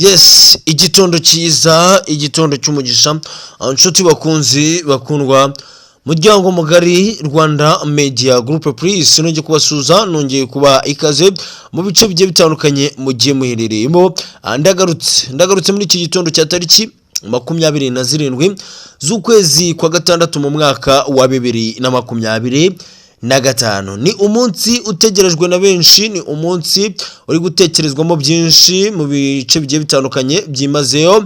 Yes, igitondo cyiza, igitondo cy'umugisha, inshuti bakunzi bakundwa, muryango mugari Rwanda Media Group Please, nongeye kubasuhuza, nongeye kuba ikaze mu bice bigiye bitandukanye mugiye muherereyemo. Ndagarutse muri iki gitondo cya tariki 27 z'ukwezi kwa gatandatu mu mwaka wa 2025. Ni umunsi utegerejwe na benshi, ni umunsi uri gutekerezwamo byinshi mu bice bigiye bitandukanye byimazeyo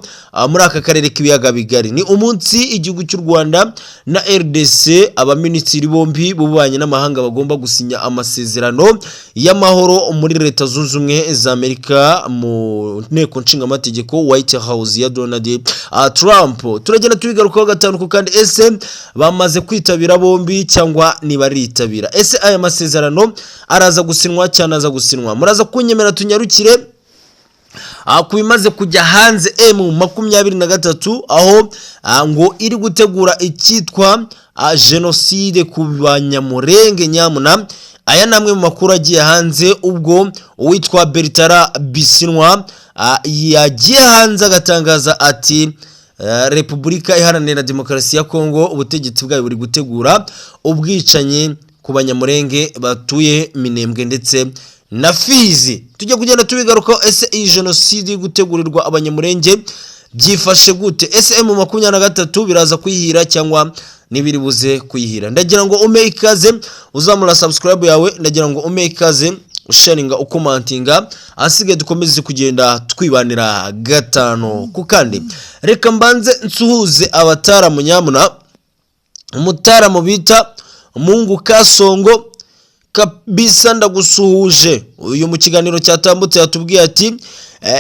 muri aka karere k'ibiyaga bigari. Ni umunsi igihugu cy'u Rwanda na RDC, abaminisitiri bombi b'ububanyi n'amahanga, bagomba gusinya amasezerano y'amahoro muri Leta Zunze Ubumwe za Amerika mu nteko nshingamategeko, White House ya Donald Trump. Turagenda tubigarukaho gatanu. Kandi ese bamaze kwitabira bombi cyangwa ntibaritabira? Ese aya masezerano araza gusinwa cyangwa aza gusinwa? Muraza kunyemera tunyarukire ku bimaze kujya hanze. M23, aho ngo iri gutegura icyitwa jenoside ku Banyamurenge. Nyamuna aya ni amwe mu makuru agiye hanze ubwo uwitwa Bertrand Bisimwa yagiye hanze agatangaza ati: "Repubulika Iharanira Demokarasi ya Kongo, ubutegetsi bwayo buri gutegura ubwicanyi ku Banyamurenge batuye Minembwe ndetse na Fizi." Tujya kugenda tubigarukaho. Ese iyi jenoside iri gutegurirwa Abanyamurenge byifashe gute? Ese M23 biraza kuyihira cyangwa ntibiri buze kuyihira? Ndagira ngo ume ikaze uzamura subscribe yawe, ndagira ngo ume ikaze usharinga, ukomantinga, ahasigaye dukomeze kugenda twibanira gatanu ku kandi. Reka mbanze nsuhuze abataramu. Nyamuna umutaramu bita Mungu Kasongo kabisa, ndagusuhuje. Uyu mu kiganiro cyatambutse yatubwiye ati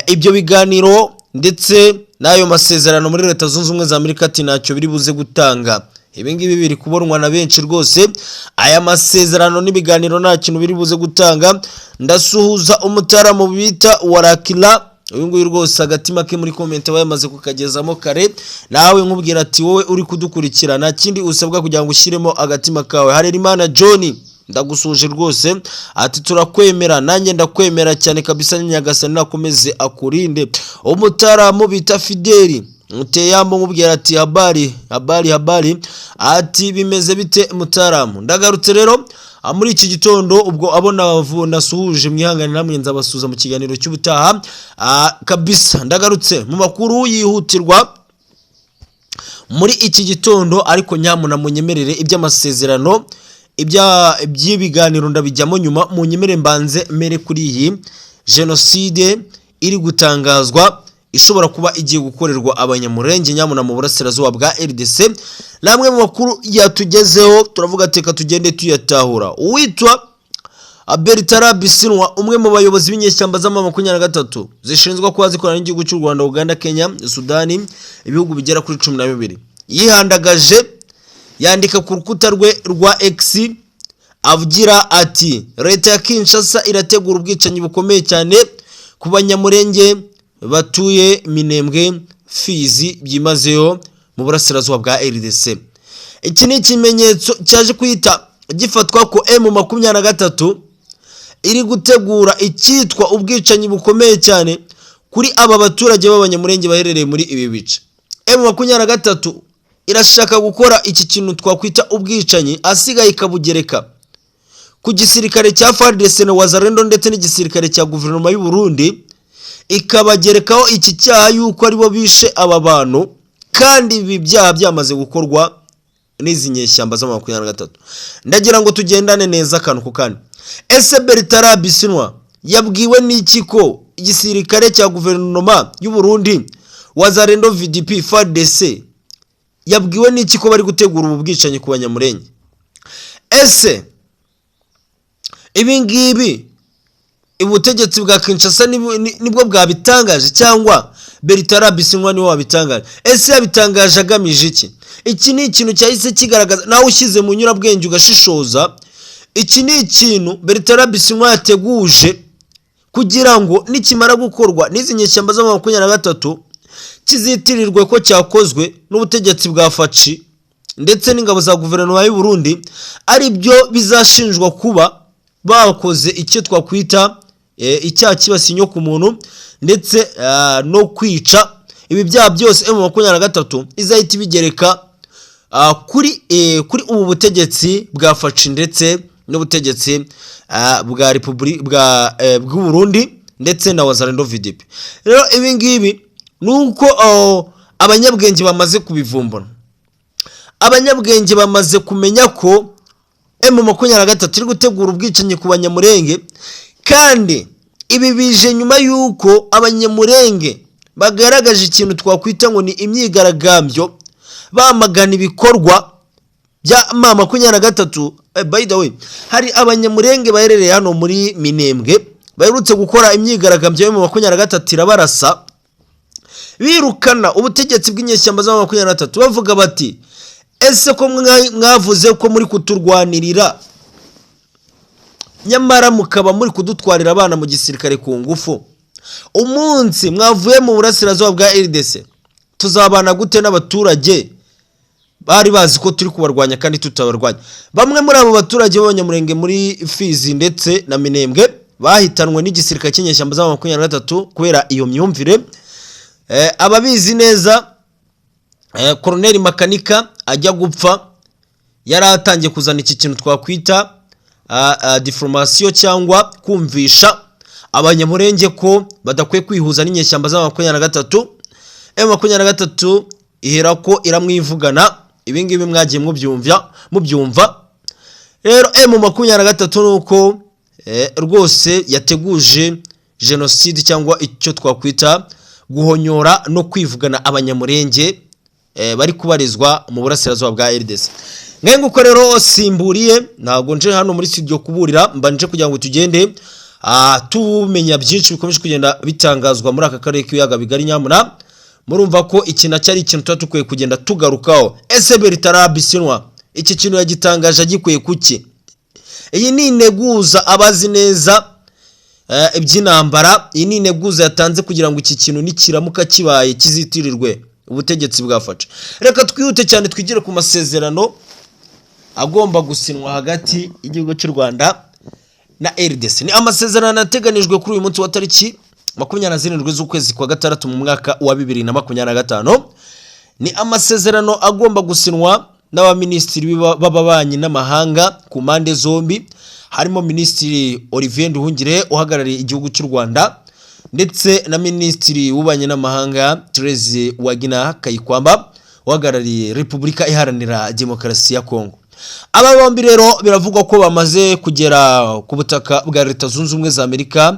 ibyo biganiro ndetse n'ayo masezerano muri Leta Zunze Ubumwe za Amerika, ati ntacyo biri buze gutanga. Ibi ngibi biri kubonwa na benshi rwose, aya masezerano n'ibiganiro nta kintu biri buze gutanga. Ndasuhuza umutaramu bita Warakira. Uyu nguyu rwose agatima ke muri comment aba yamaze kukagezamo kare. Nawe nkubwira ati wowe uri kudukurikira, nta kindi usabwa kugira ngo ushyiremo agatima kawe. Harerimana John, ndagusuhuje rwose, ati turakwemera. Nanjye ndakwemera cyane kabisa, Nyagasani nakomeze akurinde. Umutaramu bita Fideli Muteyambo, nkubwira ati habari, habari, habari, ati bimeze bite mutaramu? Ndagarutse rero muri iki gitondo. Ubwo abo nasuhuje mwihangane, namwe nzabasuhuza mu kiganiro cy'ubutaha kabisa. Ndagarutse mu makuru yihutirwa muri iki gitondo, ariko nyamuna munyemerere iby'amasezerano, iby'ibiganiro ndabijyamo nyuma. Munyemerere mbanze mere kuri iyi jenoside iri gutangazwa ishobora kuba igiye gukorerwa Abanyamurenge, nyamuna mu burasirazuba bwa RDC. Namwe mu makuru yatugezeho, turavuga teka tugende tuyatahura. Uwitwa Bertrand Bisimwa, umwe mu bayobozi b'inyeshyamba z'ama 23 zishinzwe kuba zikorana n'igihugu cy'u Rwanda, Uganda, Kenya, Sudani, ibihugu bigera kuri 12, yihandagaje yandika ku rukuta rwe rwa X agira ati: "Leta ya Kinshasa irategura ubwicanyi bukomeye cyane ku Banyamurenge batuye Minembwe, Fizi, byimazeyo mu burasirazuba bwa RDC." Iki ni ikimenyetso cyaje kwita gifatwa ko M23 iri gutegura icyitwa ubwicanyi bukomeye cyane kuri aba baturage b'Abanyamurenge baherereye muri ibi bice. M23 irashaka gukora iki kintu twakwita ubwicanyi, asigaye ikabugereka ku gisirikare cya FARDC na Wazalendo ndetse n'igisirikare cya guverinoma y'u Burundi, ikabagerekaho iki cyaha yuko aribo bishe aba bantu, kandi ibi byaha byamaze gukorwa n'izi nyeshyamba z'ama 23. Ndagira ngo tugendane neza akantu ku kandi. Ese Bertrand Bisimwa yabwiwe n'iki ko igisirikare cya guverinoma y'u Burundi, Wazalendo, VDP, FARDC, yabwiwe n'iki ko bari gutegura ubu bwicanyi ku Banyamurenge? Ese ibi ngibi ubutegetsi bwa Kinshasa nibwo bwabitangaje cyangwa Bertrand Bisimwa niwe wabitangaje? Ese yabitangaje agamije iki? Iki ni ikintu cyahise kigaragaza, nawe ushyize mu nyurabwenge ugashishoza, iki ni ikintu Bertrand Bisimwa yateguje kugira ngo nikimara gukorwa n'izi nyeshyamba z'ama 23 kizitirirwe ko cyakozwe n'ubutegetsi bwa Fatshi ndetse n'ingabo za guverinoma y'u Burundi, ari byo bizashinjwa kuba bakoze icyo twakwita icyaha cyibasiye inyoko muntu ndetse no kwica. Ibi byaha byose M23 izahita ibigereka kuri ubu butegetsi bwa Fatshi ndetse n'ubutegetsi bwa Republi bwa bw'u Burundi ndetse na Wazalendo VDP. Rero ibi ngibi ni uko, oh, abanyabwenge bamaze kubivumbura, abanyabwenge bamaze kumenya ko M23 iri gutegura ubwicanyi ku Banyamurenge. Kandi ibi bije nyuma y'uko Abanyamurenge bagaragaje ikintu twakwita ngo ni imyigaragambyo, bamagana ibikorwa bya M23. By the way, hari Abanyamurenge baherereye hano muri Minembwe baherutse gukora imyigaragambyo ya M23 irabarasa, birukana ubutegetsi bw'inyeshyamba za M23, bavuga bati: "Ese ko mwavuze ko muri kuturwanirira, nyamara mukaba muri kudutwarira abana mu gisirikare ku ngufu? Umunsi mwavuye mu burasirazuba bwa RDC, tuzabana gute n'abaturage bari bazi ko turi kubarwanya kandi tutabarwanya?" Bamwe muri abo baturage b'Abanyamurenge muri Fizi ndetse na Minembwe bahitanwe n'igisirikare cy'inyeshyamba za 23 kubera iyo myumvire. Ababizi neza, Colonel Makanika ajya gupfa yari atangiye kuzana iki kintu twakwita diplomatie cyangwa kumvisha Abanyamurenge ko badakwiye kwihuza n'inyeshyamba za 23. M23 ihera ko iramwivugana. Ibi ngibi mwagiye mubyumva. Rero M23 ni uko rwose yateguje jenoside cyangwa icyo twakwita guhonyora no kwivugana Abanyamurenge bari kubarizwa mu burasirazuba bwa RDC. Ngahe nguko rero, simburiye, ntabwo nje hano muri studio kuburira, mba nje kugira ngo tugende tumenya byinshi bikomeje kugenda bitangazwa muri aka karere k'ibiyaga bigari. Nyamuna murumva ko iki nacyo ari ikintu tuba dukwiye kugenda tugarukaho. Ese Bertrand Bisimwa iki kintu yagitangaje agikuye kuki? Iyi ni integuza. Abazi neza iby'intambara, iyi ni integuza yatanze kugira ngo iki kintu nikiramuka kibaye kizitirirwe ubutegetsi bwafashe. Reka twihute cyane twigire ku masezerano agomba gusinwa hagati y'igihugu cy'u Rwanda na RDC. Ni amasezerano ateganijwe kuri uyu munsi wa tariki 27 z'ukwezi kwa gatandatu mu mwaka wa 2025. Ni amasezerano agomba gusinwa n'abaminisitiri b'ababanyi n'amahanga ku mpande zombi, harimo Minisitiri Olivier Nduhungirehe uhagarariye igihugu cy'u Rwanda ndetse na Minisitiri w'Ububanyi n'Amahanga Therese Wagina Kayikwamba uhagarariye Repubulika Iharanira Demokarasi ya Kongo. Aba bombi rero biravugwa ko bamaze kugera ku butaka bwa Leta Zunze Ubumwe za Amerika,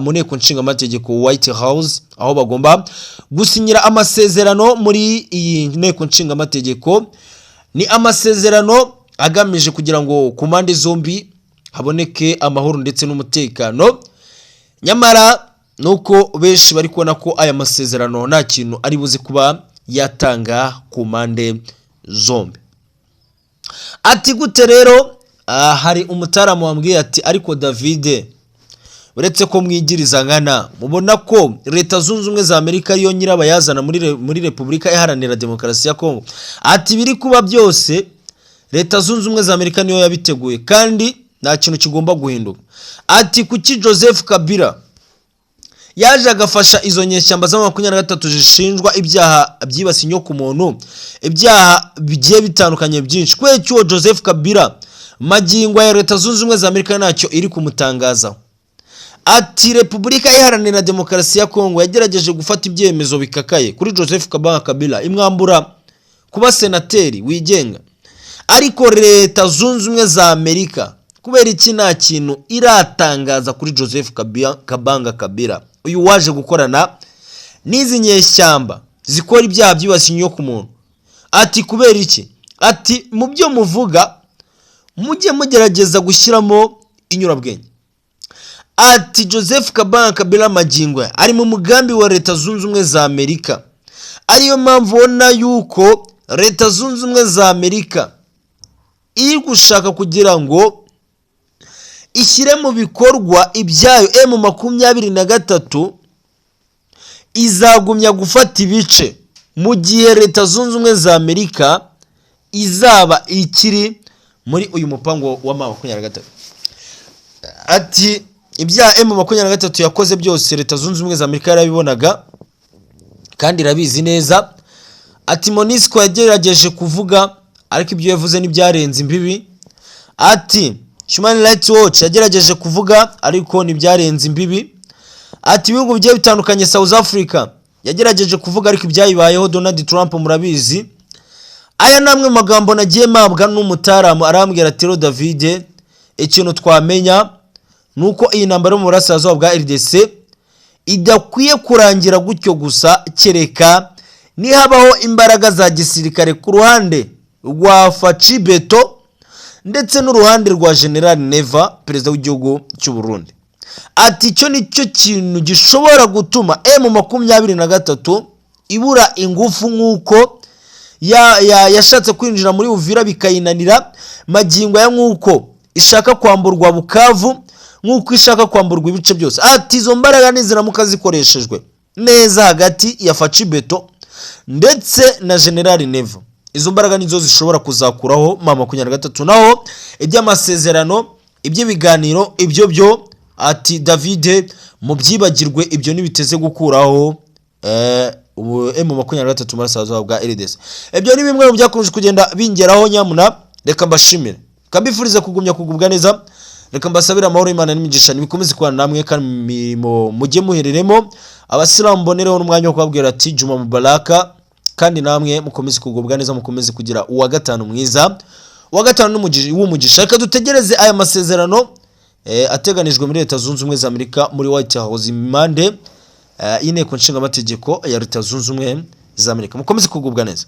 mu nteko nshingamategeko, White House, aho bagomba gusinyira amasezerano muri iyi nteko nshingamategeko. Ni amasezerano agamije kugira ngo ku mpande zombi haboneke amahoro ndetse n'umutekano. Nyamara nuko benshi bari kubona ko aya masezerano nta kintu ari buze kuba yatanga ku mpande zombi. Ati gute rero? Hari umutaramu wambwiye ati: "Ariko Davide, uretse ko mwigiriza nkana, mubona ko Leta Zunze Ubumwe za Amerika ariyo nyirabayazana muri Repubulika Iharanira Demokarasi ya Kongo." Ati: "Biri kuba byose, Leta Zunze Ubumwe za Amerika niyo yabiteguye kandi nta kintu kigomba guhinduka." Ati: "Kuki Joseph Kabila yaje agafasha izo nyeshyamba za 23 zishinjwa ibyaha byibasiye inyoko muntu, ibyaha bigiye bitandukanye byinshi? Kubera iki uwo Joseph Kabila magingo ya Leta Zunze Ubumwe za Amerika ntacyo iri kumutangazaho?" Ati: "Repubulika Iharanira Demokarasi ya Kongo yagerageje gufata ibyemezo bikakaye kuri Joseph Kabanga Kabila, imwambura kuba senateri wigenga, ariko Leta Zunze Ubumwe za Amerika kubera iki nta kintu iratangaza kuri Joseph Kabanga Kabila, uyu waje gukorana n'izi nyeshyamba zikora ibyaha byibasiye inyoko muntu?" Ati: "Kubera iki?" Ati: "Mu byo muvuga mujye mugerageza gushyiramo inyurabwenge." Ati: "Joseph Kabanga Kabila magingo aya ari mu mugambi wa Leta Zunze Ubumwe za Amerika, ariyo mpamvu ubona yuko Leta Zunze Ubumwe za Amerika iri gushaka kugira ngo ishyire mu bikorwa ibyayo. M23 izagumya gufata ibice mu gihe Leta Zunze Ubumwe za Amerika izaba ikiri muri uyu mupango wa M23." Ati Ibyaha M23 yakoze byose, Leta Zunze Ubumwe za Amerika yarabibonaga kandi irabizi neza. Ati MONUSCO yagerageje kuvuga, ariko ibyo yavuze ntibyarenze imbibi. Ati Human Rights Watch yagerageje kuvuga, ariko ntibyarenze imbibi. Ati ibihugu bigiye bitandukanye, South Africa yagerageje kuvuga, ariko ibyayibayeho, Donald Trump murabizi. Aya ni amwe mu magambo nagiye mpabwa n'umutaramu, arambwira ati: "Rero David, ikintu twamenya ni uko iyi ntambara yo mu burasirazuba bwa RDC idakwiye kurangira gutyo gusa, kereka nihabaho imbaraga za gisirikare ku ruhande rwa Fatshi Béton ndetse n'uruhande rwa General Neva, perezida w'igihugu cy'u Burundi." Ati icyo ni cyo kintu gishobora gutuma M23 ibura ingufu, nk'uko yashatse kwinjira muri Uvira bikayinanira, magingo aya nk'uko ishaka kwamburwa Bukavu, nk'uko ishaka kwamburwa ibice byose. Ati izo mbaraga niziramuka zikoreshejwe neza hagati ya Fatshi Béton ndetse na General Neva, izo mbaraga nizo zishobora kuzakuraho M23. Naho iby'amasezerano, iby'ibiganiro, ibyo byo, ati David, mubyibagirwe, ibyo ntibiteze gukuraho ubu M23 muri burasirazuba bwa RDC. Ibyo ni bimwe mu byakomeje kugenda bingeraho. Nyamuna reka mbashimire, reka mbifurize kugumya kugubwa neza, reka mbasabire amahoro y'Imana n'imigisha nibikomeze kubana namwe, kandi mu mirimo mujye muhereremo. Abasilamu mbonereho n'umwanya wo kubabwira ati Juma Mubaraka, kandi namwe mukomeze kugubwa neza, mukomeze kugira uwa gatanu mwiza, uwa gatanu w'umugisha. Reka dutegereze aya masezerano ateganijwe muri Leta Zunze Ubumwe za Amerika, muri White House, impande y'inteko nshingamategeko ya Leta Zunze Ubumwe za Amerika. Mukomeze kugubwa neza.